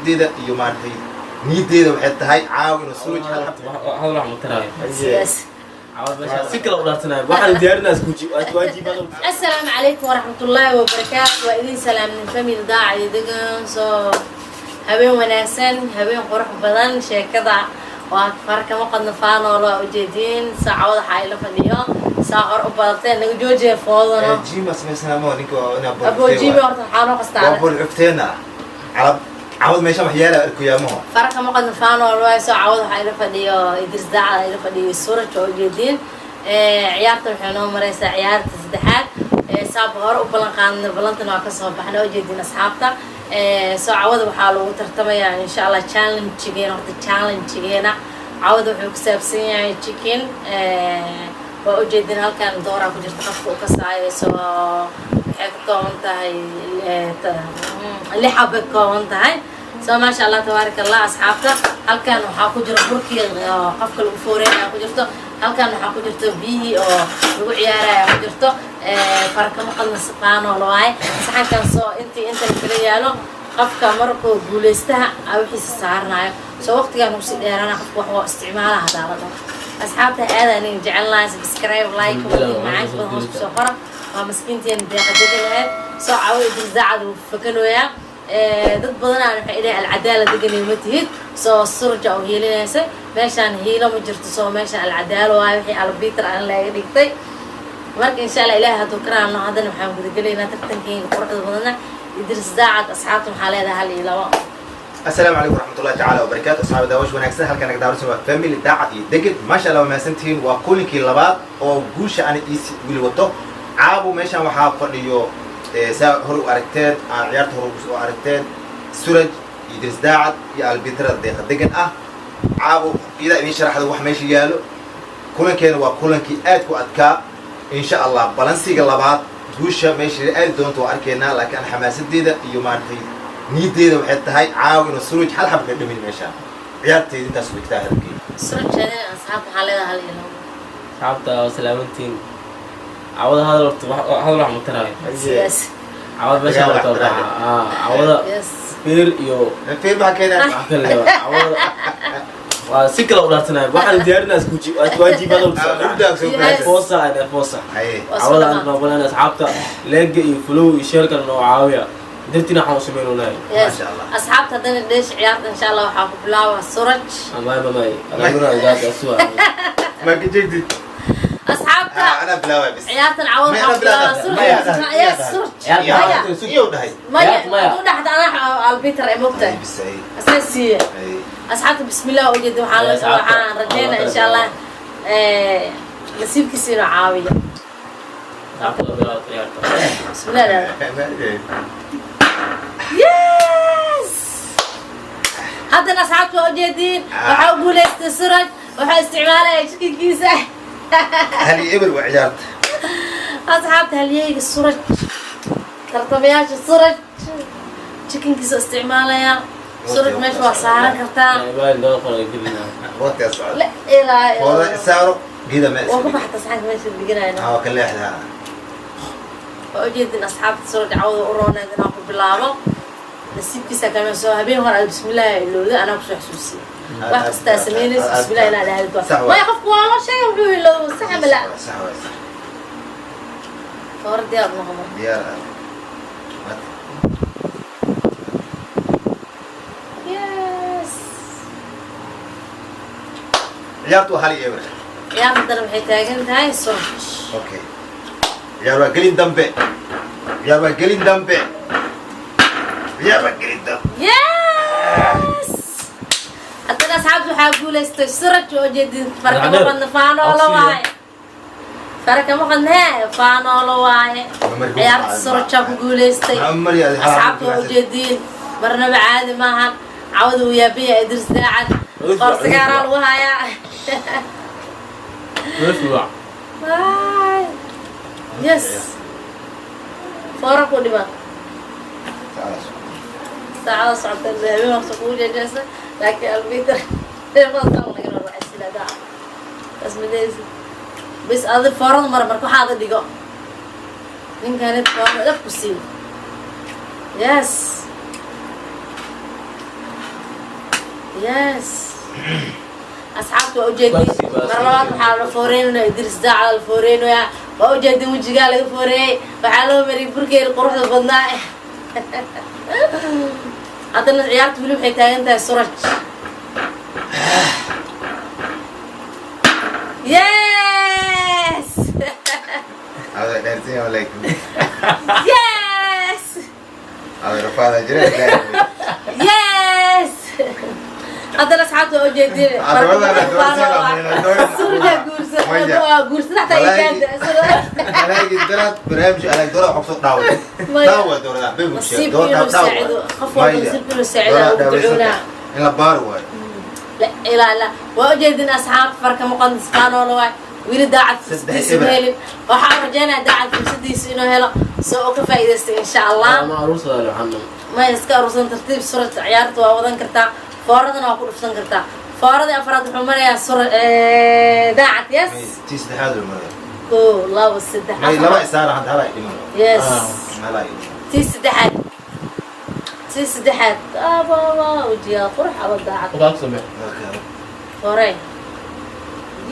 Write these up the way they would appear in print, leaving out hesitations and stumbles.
Deeda iyo maaragtay niyaddeeda waxay tahay caawa inuu Suraj hal xab Hadal wax ma taraayo. Sidaas. Cawad meesha si kale u dhaartanayo, waxaan diyaarinaa isku waajibaad. Asalaamu calaykum waraxmatullaahi wabarakaatu. Waa idin salaamnin family Daacad Degan. Soo habeen wanaagsan, habeen qurux badan. Sheekada waa far kama qadno, faanoolo waa ujeediin. Saacawada waxaa ila fadhiyo saa hor u badateen naga joojiya foodano. Jima samaysana ma ninka waa inaa Abojiimi horta waxaa noo waa qastaa. Bol cufteena calab cawad meesha wax yaala arkuyaamaho. Fara kama qadno, faanoolo waay. Soo cawada waxaa ila fadhiyo Idris Daacad, ila fadhiyo Suraj oo ujeediin. Ciyaarta waxay noo mareysaa ciyaarta saddexaad. Saaba hore u ballan qaadnay, ballantana waa kasoo baxnay, oo ujeediin asxaabta. Soo cawada waxaa lagu tartamayaa insha Allah challenge-geena. Horta challenge-geena cawada wuxuu ku saabsan yahay chicken. Waa ujeedin halkan dooraa ku jirta qofka u kasaayo. Soo waxay ka kooban tahay lix xabay ka kooban tahay. So maasha Allah, tabaaraka Allah. Asxaabta, halkan waxaa ku jira burkii oo qofka lagu fooreynaya ku jirto. Halkan waxaa ku jirto biyihii oo lagu ciyaaraya ku jirto. Farakama qadna, faanoolo waaye saxankan. Soo intii inta kala yaalo, qofka markuu guuleystaha a wixiisa saaranayo. Soo waqtigaan usii dheerana qofka wax waa isticmaala hadaa la dhaho. Asxaabta, aad aniga jecel lahay. Subscribe, like, macaanka badan hoos kusoo qora. Waa maskiinteena Deeqa Degan lahayd. Soo cawo Idris Daacad wuu fakanooyaa. Dad badanaa waxay dhahay Alcadaala Deganay ma tihid. Soo Surja oo hiilinaysa meeshaan hiilo ma jirto. Soo meeshaan Alcadaalo waayo wixii albiiter aan laga dhigtay. Marka insha Allah Ilahay hadduu ka raacno, haddana waxaan gudagelaynaa tartankeena quruxda badana. Idris Daacad, asxaabta maxaa leedahay? Hal iyo labo. Asalaamu calaykum waraxmatullahi tacaala wabarakaatu. Asxaabi, daawash wanaagsan. Halkan naga daawanaysa waa family Daacad iyo Degan. Maasha Allah, waa mahadsantihiin. Waa kulinkii labaad oo guusha ana iisi wili wato. Caabu meeshan waxaa fadhiyo, saa hore u aragteen, aan ciyaarta hore u aragteen, Suraj, Idris Daacad iyo albitrada Deeqa Degan ah. Caabu iyadaa idiin sharaxda wax meesha yaalo. Kulankeena waa kulankii aad ku adkaa. Insha Allah balansiga labaad guusha meesha aadi doonto waa arkaynaa, laakiin aan xamaasadeeda iyo maaragtay niyaddeeda waxay tahay caawa inuu Suruj hal xab ka dhamin meesha. Ciyaarteeda intaas wigtaa hadalkeeda. Suraj, asxaabta maxaa leedahay? Hal iyo labo. Asxaabta, waa salaamantiin. Cawada hadal horta hadal wax ma taraayo. Sidaas. Cawada meesha Dagaal la wax taraayo. Cawada feer iyo feer maxaa keenaa? Wax kale leba. Cawada waa si kale u dhaartanayo, waxaan diyaarinaa isku waajibaad. Yes. Foosa fosa. Haye. Waa cawada soo aan maamulaan. Asxaabta, leega iyo follow iyo share-kan noo caawiya, dartiina waxaan u sameynaynahay. Yes. Masha Allah. Asxaabta, haddana dheesh ciyaarta insha Allah waxaa ku bilaaba Suraj. Amay mamay anaguna igaada asuwa. Ma ka jeegdid? Asxaabta, anaa bilaabay bis. Ciyaartan cawada Maya, waxaa ku bilaaba bilaaba. Suraj. Maya, Yes, Suraj. Maya. Iyo dhahay. Maya. Maya. Hadduu dhaxda anaa albiter ee mogtahay. Bis ay. Asaa siiye. Ay. Asxaabta, bismillah. Ujeeda waxaan Asxaabta. waxaan rajeynaa insha Allah nasiibkiisa inuu caawiyo. Asxaabta, waa bilaabta ciyaarta. Bismillah. Yes, haddana asxaabta waa ujeediin, waxaa u guulaystay Suraj. Waxaa isticmaalaya chicken-kiisa. 1-0 waa ciyaarta. Asxaabta, halyeyga Suraj, tartamayaasha, Suraj chicken-kiisa isticmaalaya. Suraj, meesha waa saaran kartaa. Ibrahim daba qora gelina. Waqtigaa socda. La ilaa Fooda saaro geeda meel. Waa ku baxta saxanka meesha dhiganayno. Waa ka leexdaa. Waa ujeedin asxaabta, Suraj cawda u rooneed inaan ku bilaabo nasiibkiisa kame. Soo habeen hore aad bismillaahi ilowda, anaa kusoo xasuusiye. Wax kastaa samaynaysa bismillah inaa dhahdo. Sax waay. Maya, qofku waa loo sheegay wuxuu ilowda saxa mala. Sax waay, sax. Hore diyaar noqo marka. Diyaar ah. Yes. Ciyaartu waa 1-0. Ciyaarta waxay taagan tahay Suraj. Okay, ciyaar waa gelin dambe, ciyaar waa gelin dambe, ciyaar waa gelin dambe. Yes, haddana asxaabta waxaa guulaystay Suraj oo jeedin. Farakama qadna, faanoolo waaye. Farakama qadne, faanoolo waaye. Ciyaarta Surajaa ku guulaystay. Asxaabta waa ujeediin, marnaba caadi maahan. Cawada uu yaabaya Idris Daacad, qoorsigaaraa lagu hayaa. Nala. Waay. Yes, foora ku dhiman saacada socota habeen waqti kugu jejeesa, laakiin albiter taas madaysa bis. Adi foorada mara marka waxaada dhigo ninkanid foorada dhab ku sii. Yes. Yes, asxaabta waa ujeedin. Basi, basi. Mar labaad waxaa la fooreynaya Idris Daacad la fooreynayaa. Waa ujeedin, wejigaa laga fooreeyey, waxaa loo mariyay burkeeda quruxda badnaa. Haddana ciyaarta weli waxay taagan tahay Suraj. Yes. Ada dhaarsan yahay laakiin. Yes. Ada rafaada jira. Yes, haddana asxaabta waa ujeedin. Surja guursa, waa guursada xataa ikaada. Malaa'igi daraad barnaamij alaag doora wax soo dhaaway. Maya. Dhaawa doorada bebu Nasiibka inuu saacido. Qof walba nasiibka inuu saacido ugu ducoonaa. In la baaro waayo. La ilaa la waa ujeedin asxaabta, farka maqan isfaanoola waay. Weli Daacad Saddex fursadiisa ma eber. helin. Waxaa rajeynaya Daacad fursadiisa inuu helo soo uu ka faa'iidaysta, insha Allah. Ma aruursada waxaan. Ma iska aruursan, tartiib. Suraj, ciyaarta waa wadan kartaa, fooradana waa ku dhufsan kartaa. Fooradii afraad wuxuu marayaa sura Daacad. Yes. Tii saddexaad uu maray. Kow, labo, saddex, May afar. Laba isaara hadda hala dhiman. Yes. Hala dhiman. Tii saddexaad, tii saddexaad. Ababa, wejigaa qurux aba, Daacad. Wadaag samee. Hore.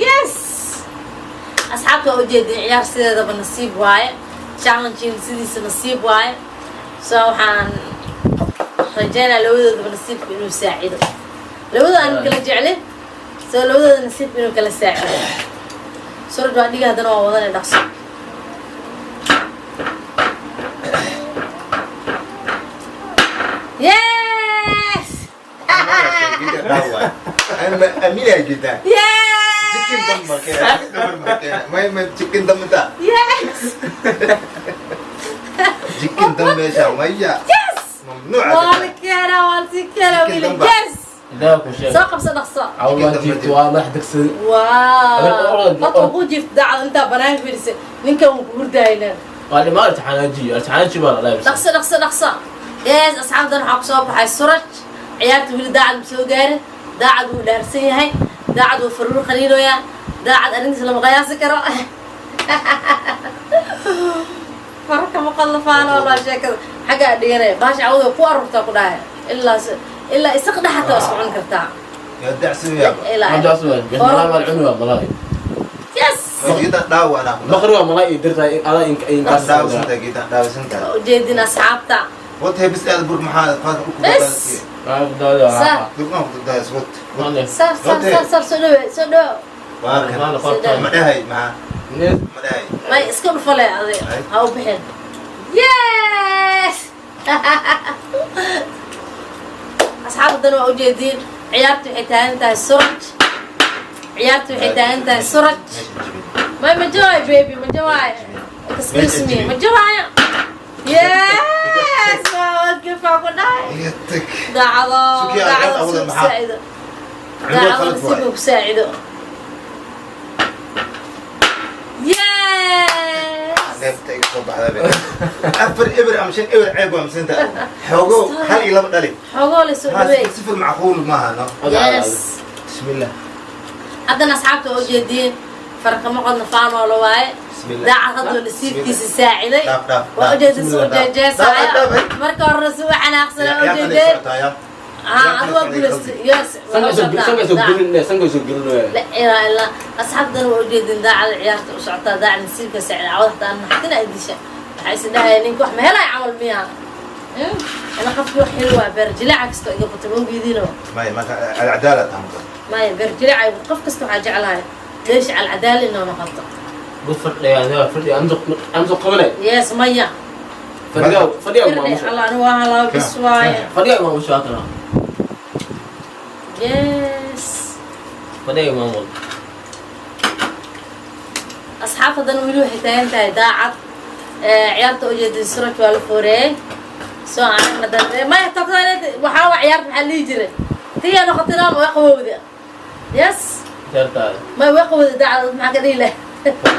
Yes, asxaabta waa ujeedin, ciyaar sideedaba nasiib waaye, challenging sidiisa nasiib waaye. So waxaan rajeynaya labadoodaba nasiibka inuu saacido. Labadooda aan kala jeclin, so labadooda nasiibka inuu kala saacido. Suraj waa dhiga, haddana waa wadanay, dhaqso. Yes. Dhaawa. Ama amina jida. Yes. Chicken dam markee. Chicken markee. May may chicken dam ta. Yes. Chicken dam meesha maya. Yes. Mamnuuc. Waa la keenaa, waa la sii keenaa. Chicken wiili damba. Yes. Idaa ku sheeg. Soo qabso, dhaqso. Cawl waa jiifta, waa madax degsaday. Wow. Orod, Horta orod. ku jiifta Daacad intaa banaanka fadhisay, ninkan wuu ku hurdaayna. Waa dhimaa imtixaanaaji, imtixaanaaji baa la dhahay. Dhaqso, dhaqso, dhaqso. Yes, asxaabtan waxaa kusoo baxay Suraj. Ciyaarta weli Daacad ma soo gaarin. Daacad wuu dhaarsan yahay, Daacad wuu faruur qaliilooyaa, Daacad arrintiis lama qiyaasi karo. Farka maqallafaan walaa sheekada xaggaa dhiganaya baasha cawda ku aruurtaa ku dhahay ilaa ilaa isaq dhex xataa waa isku cuni kartaa. Ya dacsi ya. Ilaa Ma jaas waa malaa mal cuni waa malaa. Yes. Gida dhaawa ana. Baqri waa malaa iyo dirta ada in in kaas. Dhaawasan gida dhaawasan. Ujeedin asxaabta. Wad hebis aad burk maxaa qaad ku Bes. Waa. Dugna ku daas wad. Sar sar sar sar, soo dhawe, soo dhawe. Waa kan. Ma dhahay maxaa? Ma dhahay. May iska dhufale adig ha u bixin. Yes, asxaabta waa ujeediin, ciyaarta waxay taagan tahay Suraj. Ciyaarta waxay taagan tahay Suraj. May ma jawaay, baby, ma jawaay, excuse me, ma jawaayo. Yes, waa gafaa ku dhahay. Iga tag. Daacado. Suki, aad Daacado awooda si ku maxaa? saacido. Cunto Daacado khalad si waaye. ku saacido. Yes. Neefta iga soo baxda be. Afar eber ama shan eber ceeb waa misinta. Xoogo hal iyo laba dhali. Xogoo la soo dhaweey. Sifir macquul maaha no. Yes. Bismillah. Haddana asxaabta waa ujeediin, farqama qodna faanoola waaye. Bismillah. Daacad hadduu nasiibkiisa saaciday. Dhaaf, dhaaf, Waa dhaaf. ujeedin suu Bismillah, dhaaf. jeejeesaya. Dhaaf, dhaaf, dhaaf. Marka horena suu xanaaqsana Ciyaartan ay ujeedeen. socotaa, ya. Ha, adu waa guulaystay. Yes, waa Sanka u soo socotaa. sanka soo Daacad. gelin, sanka soo gelin. La ilaa ilaa asxaabtana waa ujeedin, daacada ciyaarta u socotaa, daacad nasiibka saaciday. Cawada hataa naxtina ay disha, waxaa is dhahaya ninka wax ma helaya camal miya? Ina qofkii wax heli waa beer jilaaca kastoo iga batay ma ogeydino. Maya marka alcadaala tahay. Maya, beer jilaaca qof kasta waxaa jeclahay leesh alcadaala inoo noqoto. Bud fadhiya, fadhiya, amso qabanay. Yes, maya. Fadhiga, fadhiga Firdhi, maamusho. Allah, anigu waa halaaw bis waaye. Fadhiga maamusho hakana. Yes. Fadhiga maamul. Asxaabta haddana weli waxay taagan tahay Daacad. Ciyaarta ujeedin, Suraj waa la fooreeyey. Soo anagna dan maya tagta waxaa waa ciyaarta maxaa lihi jiray tiyaa noqotay naama way qabowda. Yes. Jartaada. May way qabowda Daacad, maxaa ka dhihi leh?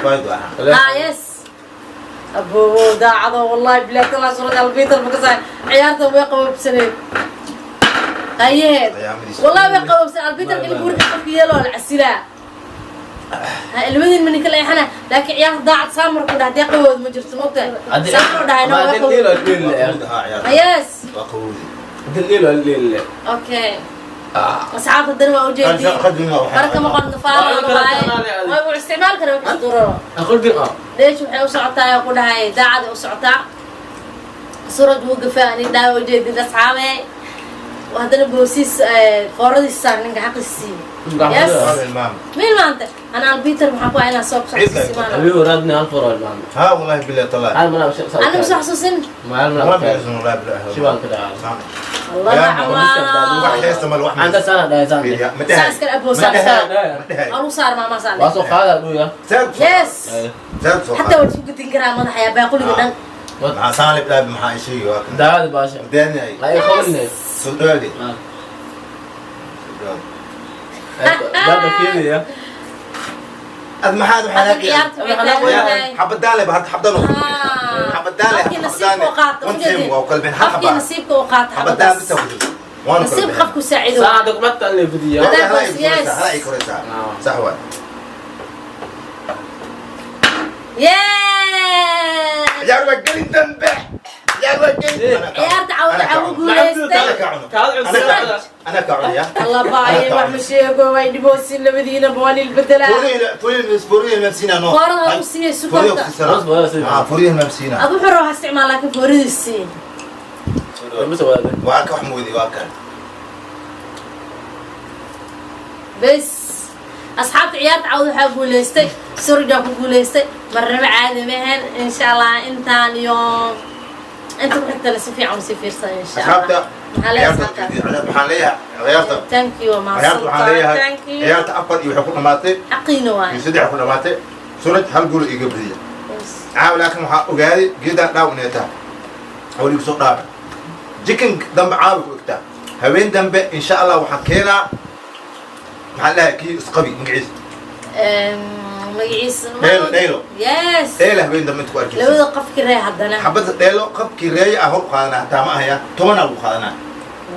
Faydu ahaa. Ah, yes, abowo daacado, wallahi bilahi talaa Suraj albiitar makasaay ciyaarta way qabowsaneed hayeheed. Qiyaamadiisa. Wallahi way qabowsan albiitarka in guriga qofka yeelo la casilaa ha ilmadin mani kala eexana, laakiin ciyaarta Daacad saamar ku dhahay dee qabood ma jirto, maogtahay? Saamar dhahay no way qabood. Waa qabowdi ahaa ciyaarta. Yes. Waa qabowdi. Dil dil. Okay. Asxaabta dan waa ujeediin. Khadina waxaa- Barka ma qodno faalo Waa kala waaye. tanaale adiga. Way u isticmaal karaa wixii duraro. Aqalbi ah. Dheesh waxay u socotaa oo ku dhahay daacad u socotaa. Suraj wuu gafaa ani dhahay ujeedin asxaabe. Haddana boosiis fooradiis saar ninka xaqiisa siiyo. Yes. Waa ilmaam. Meel maanta ana albiter maxaa ku haynaa soo Ciid xasuusin kale. maana. Abi waraadni hal furo ilmaam. Ha wallahi billahi tallahi. Hal mana Ana soo xasuusin. Ma hal Ma mana. billahi wallahi billahi. Shibaan ka dhacay. Allah Ya, camaa. Wax heesta mal wax. Anta sana dhahay Ma dhahay. Saas kale aboo Ma saar. dhahay. Ma dhahay. Aru saar maama saar. Waa soo qaada dhuya. Saad. Yes. Saad soo. حتى waa isku gudin karaa madaxa yaa baaquliga dhan. Maxaa saalib dhaab maxaa isheegi waa kan. Daad baasha. Daanay. La ay qabanne. Soo dhawaadi. Daad fiiriya. Ad maxaad Hadda waxaa ciyaarta waxay taagan tahay. xabadaan leh hadda xabadaan xabadaan leh Qofkii nasiibka u qaato, one time waa qalbin hal qofkii xabaa nasiibka u qaato xabadaan xabadaas. bisa ku jirto waanu kala Nasiib bixin. qofku saacido. Saacada kuma tan le fidiya. Hadaa Hala ay yes. koraysaa, hala ay koraysaa. Sax waay. Yeah! Ciyaar waa gelin dambe. Ciyaar waa gelin. Ciyaarta cawada Ana ka cawu cuno. guulaystay. Ana ka cuno. Kaad Ana ka cuno. Ana ka cuno, ya. Allah baaye wax ma sheego way dhiboosin labadiina waa lil bedelaa. Furihi mamsiina no. Foorada ha u siiyey sukorta. Ah, furihi mamsiina. Adu wuxuu rabaa ha isticmaal laakiin fooradiis sii. Waa ka wax moodi waa kan. Bes asxaabta ciyaarta cawda waxaa guulaystay surjaa ku guulaystay marnaba caadi maahan insha allah intaan iyo inta ku xigtana si fiican usii fiirsan insha allah. Asxaabta Maxaa leeyahay ciyaarta asxaabta? waxaan leeyahay ciyaarta Thank you waa ciyaarta waxaan mahadsantahay. leeyahay Thank you. ciyaarta afar iyo waxay ku dhamaatay Xaqiina waay. iyo saddex ku dhamaatay suraj hal gool iga badiya. Yes. Caawa laakiin waxaa ogaaday geedaan dhaaw inay tahay oo igu soo dhaafay jikin dambe caawa ku egtaa habeen dambe insha allah waxaan keenaa maxaa dhahay kii isqabi magaciisa. Magaciisa Dhaylo, dhaylo. Yes. Dheelo habeen dambe inta ku arkaysa Labada qofki ree haddana. Xabadda dheelo qabkii reeya ah hor u qaadanaa hataa ma ahaya tobanaa lagu qaadanaa.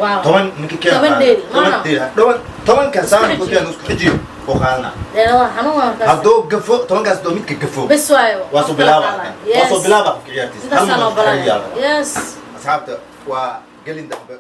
Wow. Toban ninka keena 10 qaadanaa. Dheel, 10 maano. Dheel toban tobanka saan ku xijiyo. keeno isku xijiyo oo qaadanaa. Dheelada xanuun waa markaas. Hadduu gafo tobankaas doo midka gafo Bes waayo. waa soo Qof kala bilaaba qaadanaya. waa soo Yes. bilaaba qofka ciyaartiisa. Intaasaa Hal loo mar balanaya. xariir yaala. Yes. Asxaabta waa gelin dambe.